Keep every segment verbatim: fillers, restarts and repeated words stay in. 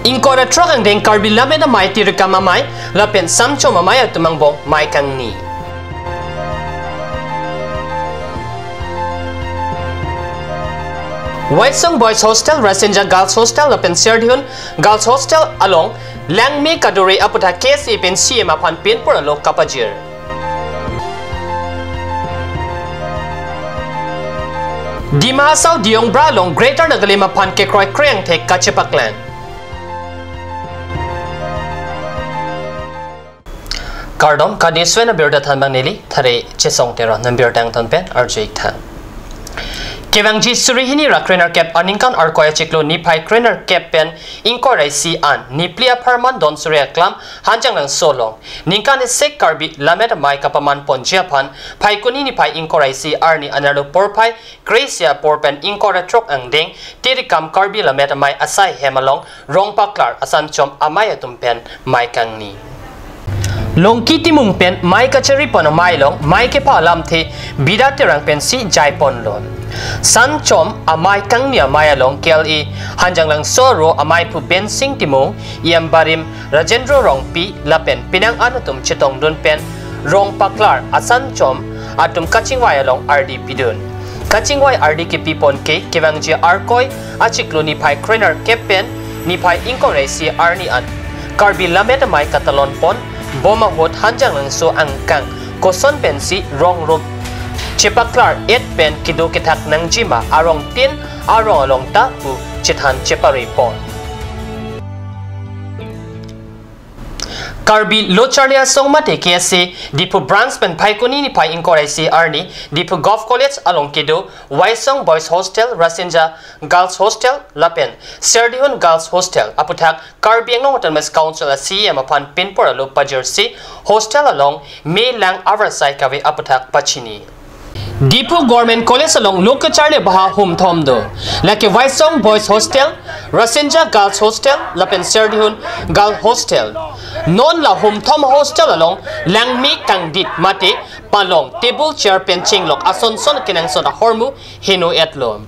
Ingkoi ra throk angdeng Karbi Lammet Amei, Tirikam Amei lapen Sanchom Amei atum angbong mei kangni. Waisong Boys Hostel, Rasinja Girls Hostel lapen Serdihun Girls Hostel along langme kadore aputhak K S A pen C M aphan pinpur alo kapajir. Dima Hasao Diyungbra along Greater Nagalim aphan kekroikre angthek kachepaklang. Kardom, kadi swen abirta thanbang neli, thare Chesong Teron, nambirta angton pen arju-ik tha. Kevangji suri hini ra krenerkep aningkan Arkoi achiklo niphai krenerkep pen ingkoi ra isi an, niphli apharman Donsuri Aklam, Hanjanglangso along ningkan isi Karbi Lammet Amei kapaman ponji aphan, Phaikuni niphai ingkoi ra isi arni anerlo porphai kre-isi apor pen ingkoi ra throk angdeng Tirikam Karbi Lammet Amei asai hem along rong paklar asanchom amei atum pen mei kangni. Longki Timung pen mei kachari pon amei along mei kepha alamthe Bida Terang pensi jai ponlo. Sanchom amei kangni amei along K L A Hanjanglangso aro ameiphu Bensing Timung, E M barim Rajendra Rongpi lapen penang an atum chetongdun pen rong paklar asanchom atum kachingvai along ardi pidun. Kachingvai ardi kepi pon ke kevangji Arkoi achiklo niphai krenerkep pen niphai ingkoi ra isi arni an Karbi Lammet Amei katalon pon bom ahut Hanjanglangso angkang koson pensi rong rup chepaklar et pen kedo kethak nangji ma arong tin arong along ta pu chethan chepare pon. Karbi Lo Charli Asong mate K S A Diphu Branch pen Phaikuni niphai ingkoi ra isi arni Diphu Govt College along kedo Waisong Boys Hostel, Rasinja Girls Hostel lapen Serdihun Girls Hostel aputhak Karbi Anglong Autonomous Council a C E M aphan pinpur alo pajirsi hostel along me lang avarsai kave aputhak pachini. Diphu Government College along lo kacharli abaha hum thom do. Lake Waisong Boys Hostel, Rasinja Girls Hostel lapen Serdihun Girls Hostel. Non la hum thom hostel along langme kangdit mate palong, table, chair pen chenglok ason son kenangsot ahormu heno etlo.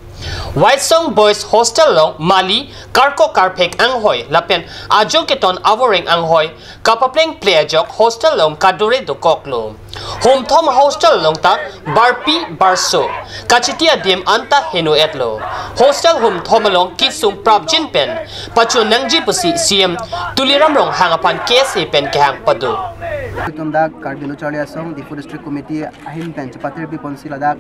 Waisong Boys Hostel along mali, karkok karphek anghoi lapen ajo keton avoreng anghoi kapaplengple ajok hostel along kadure dokoklo. Hum thom hostel along ta barpi barso kachiti adim anta heno etlo. Hostel hum thom along kesung prapjin pen pachun nangji pusi C E M Tuliram Ronghang aphan K S A pen kehang pado. Itum dak Karbi Lo Charli Asong, Diphu District Committee ahin pen chepatir pi ponsi ladak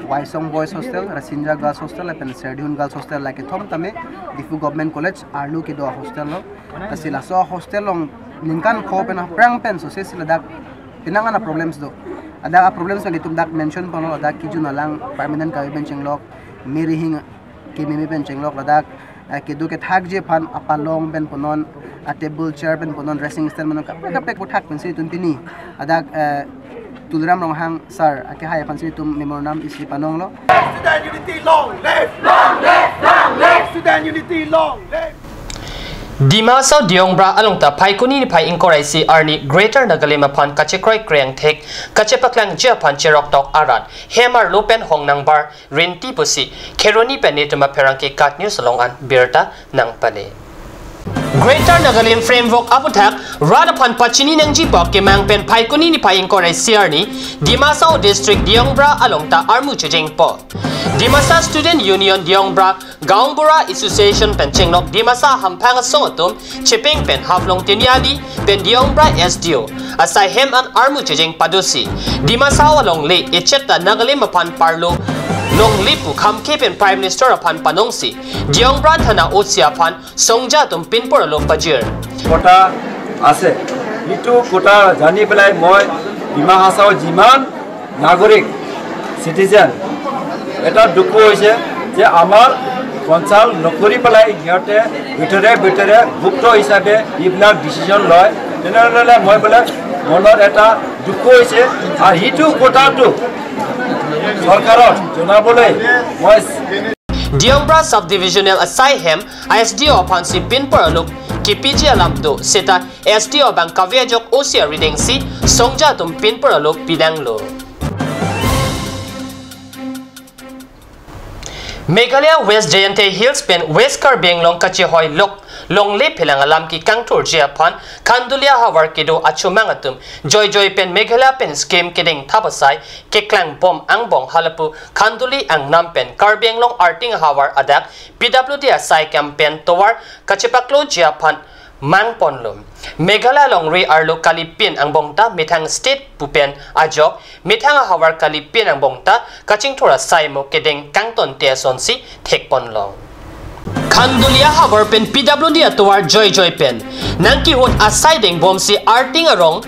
Waisong Boys Hostel, Rasinja Girls Hostel lapen Serdihun Girls Hostel, lake thom tame Diphu Government College arlo kedo ahostel lo. Lasi laso ahostel along ningkan kho pen aphrang pen sose si ladak penang an a problems do. Ada a problems pen itum dak mention ponlo, ladak kejun alang permanent kave pen chenglok, me rihing kememe pen chenglok, ladak, eh, kedo kethakji aphan apalong pen punon, a table chair pen punon, dressing stand punon, kaprek kaprek puthak pensi itum pini ladak, eh, Tuliram Ronghang sir akehai aphansi itum memorandum isi panonglo. Student unity long live! Long live! Long live! Student unity long live! Dima Hasao Diyungbra along ta Phaikuni niphai ingkoi ra isi arni Greater Nagalim aphan kachekroikre angthek kachepaklangji aphan cheroktok arat hem arlo pen hongnangbar rinti pusi Kheroni pen netum apherangke KAT News along an birta nangpale. Greater Nagalim Framework aputhak rat aphan pachini nangji pu kemang pen Phaikuni niphai ingkoi ra isi arni Dima Hasao District Diyungbra along ta armu chejengpo. Dimasa Student Union Diyungbra, Gaonbura Association pen chenglok Dimasa hamphang asong atum chepeng pen Haflong Tiniali pen Diyungbra S D O asai hem an armu chejeng padosi, Dima Hasao alongle echet ta Nagalim aphan parlo longle pu khamkhe pen Prime Minister aphan panongsi, Diyungbra thana O C aphan songja atum pinpur alo pajir. কোটা আছে, এইটো কোটা জানি পেলাই মই ডিমা হাছাও যিমান নাগৰিক, চিটিজেন, এটা দুখ হৈছে যে আমাৰ কনচাল্ট নকৰি পেলাই সিহঁতে ভিতৰে ভিতৰে গুপ্ত হিচাপে এইবিলাক ডিচিজন লয়। তেনেহ'লে মই বোলে মনত এটা দুখ হৈছে। আৰু সেইটো কথাটো চৰকাৰক জনাবলৈ মই Diyungbra Sub-Divisional asai hem a S D O aphansi pinpur alo kepiji alam do seta S D O abang kave ajok O C aridengsi songja atum pinpur alo pidanglo. Meghalaya West Jaintia Hills pen West Karbi Anglong kachehoi lok longle phelang alam kekangthurji aphan Khanduli ahavar kedo achomang atum joijoi pen Meghalaya pen scheme kedeng thap asai keklangbom angbong halapu Khanduli angnam pen Karbi Anglong Arting ahavar adak P W D asai camp pen tovar kachepakloji aphan mangponlo. Meghalaya longri arlo kalipin angbong ta methang state pu pen ajok, methang ahavar kalipin angbong ta kachingthur asai mo kedeng kangtonte asonsi thekponlo. Khanduli ahavar pen P W D atovar joijoi pen nangkehut asai dengbomsi Arting arong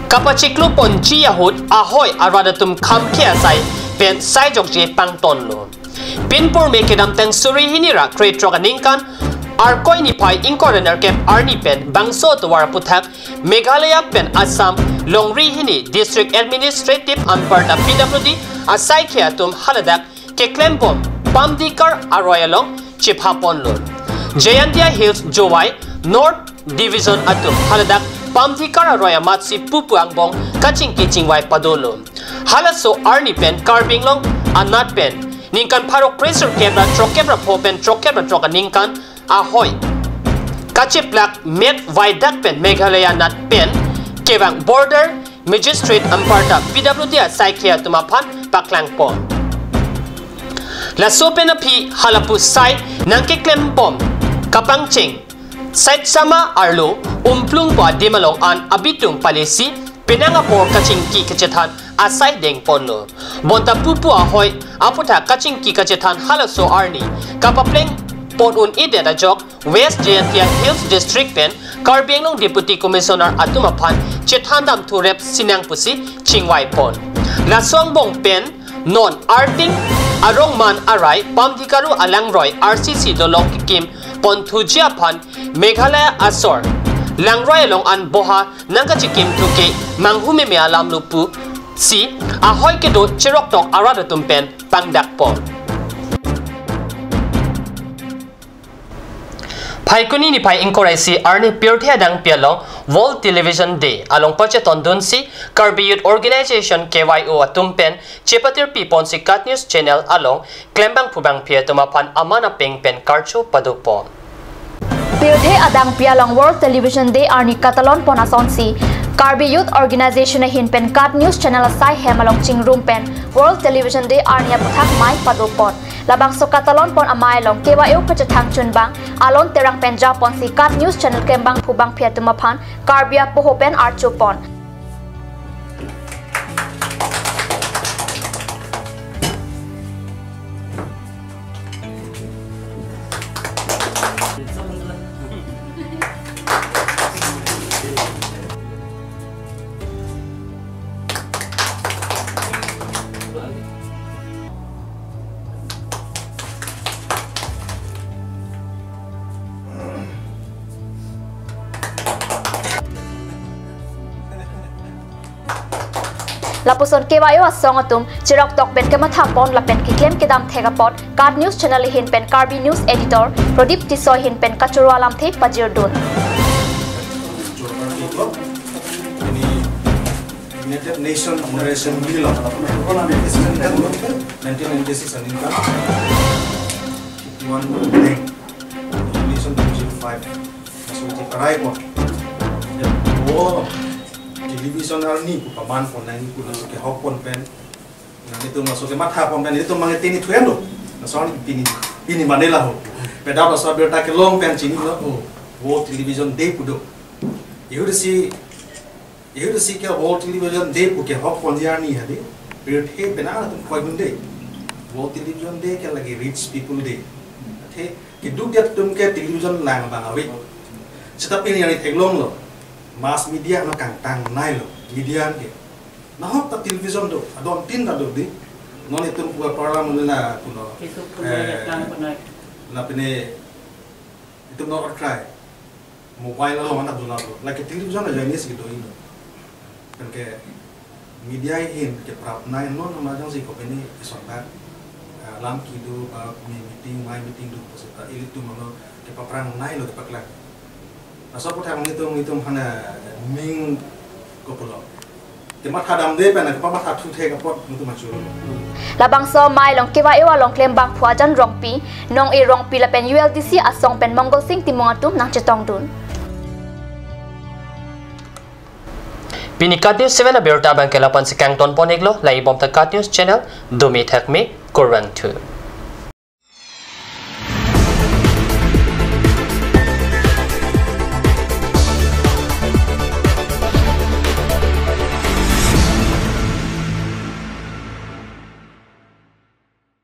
kapachikloponji ahut ahoi arat atum khamkhe asai pen saijokje pangtonlo. Pinpur me kedamtang suri hini ra krethrok aningkan Arkoi niphai ingkoi ra nerkep arni pen bangso atovar aputhak Meghalaya pen Assam longri hini District Administrative anparta P W D asaikhi atum haladak keklembom Pamdikar aroi along chephaponlo. Jaintia Hills Jowai North Division atum haladak Pamdikar aroi amatsi pupu angbong kachingki chingvai padolo. Halaso arni pen Karbi Anglong anat pen ningkan pharo kre sirkep ra throkkep ra pho pen throkkep ra throk aningkan ahoi kacheplak met vaidak pen Meghalaya anat pen kevang border magistrate anparta P W D asaikhi atum aphan paklangpon. Laso pen aphi halapu sai nangkeklembom kapangcheng Saitsama arlo umplung pu adim along an abitung palisi penang apor kachingki kachethan asai dengponlo. Bonta pupu ahoi aputhak kachingki kachethan halaso arni kapaplengpon un-edet ajok West Jaintia Hills District pen Karbi Anglong Deputy Commissioner atum aphan chethan damthurep sinang pusi chingvaipon. Laso angbong pen non Arting arong man arai Pamdikaru alangroi R C C dolong kekim ponthuji aphan Meghalaya asor langroi along an boha nangkachikimthu ke manghumeme alamlo pusi ahoi kedo cheroktok arat atum pen pangdakpon. Phaikuni niphai ingkoi ra isi arni pirthe adangpi along World Television Day along pachetondunsi Karbi Youth Organization K Y O atum pen chepatirpiponsi KAT News Channel along klembangphu bangphi atum aphan aman apeng pen karcho padopon. Pirthe adangpi along World Television Day arni katalonpon asonsi Karbi Youth Organization ahin pen KAT News Channel asai hem along chingrum pen World Television Day arni aputhak mei padopon. Labangso katalonpon amei along K Y O kachethang chunbang Alon Terang pen japonsi KAT News Channel klembangphu bangphi atum aphan Karbi apoho pen archopon. Lapuson K Y O asong atum cheroktok pen kemathapon lapen keklem kedam thek apot KAT News Channel ahin pen Karbi News Editor Pradip Tisso ahin pen kachoro alamthe pajirdun. Ini United Nation General Assembly along nineteen ninety-six aningkan fifty-one Nation two zero five. Laso cheparai ko. Ya, oh, television arni pu pamanpon nangji pu laso kehokpon pen. Nangtum laso kemathapon pen, nangtum mangtini thuendo. Laso arni pini, pini Manila ho. Peda laso abirta kelong pen chinilo, oh, World Television Day pu do. Ehut isi, ehut isi ke World Television Day pu kehokponji arni hadi. Pirthe penang atum koidunde. World Television Day ke lake rich people day. Athe keduk dia atum ke television lang abang ave. Seta pini arni theklonglo. Mass media no kangtang nailo. Media ke. Nahok ta television do. Adon tin ta do di. Non itum pu parla mun na kuno. Itum pu eh, ya tang kuno. Lapen itum non orkrai. Mobile along anak dun lapu. Lake television aja ini sih gitu ini. Kan ke media ahin ke prap nai non nama jang si kopini isontak. Alam kido ba mi meeting, mai meeting do pusita ilitum ano ke paprang nailo ke paklang. Laso aputhak nangtum nangtum hana ming kopulok. Matha damde pen nangpamatha thu thek apot mutu machu. Labangso amei along kevai-o along klembangphu Ajan Rongpi, Nong-e Rongpi lapen U L D C asong pen Mongol Sing Timung atum nangchetongdun. Pini KAT News seven abirta abangke lapu-an si kangton pon-iklo, lahei bom ta KAT News channel, dome thakme, kurvangthu.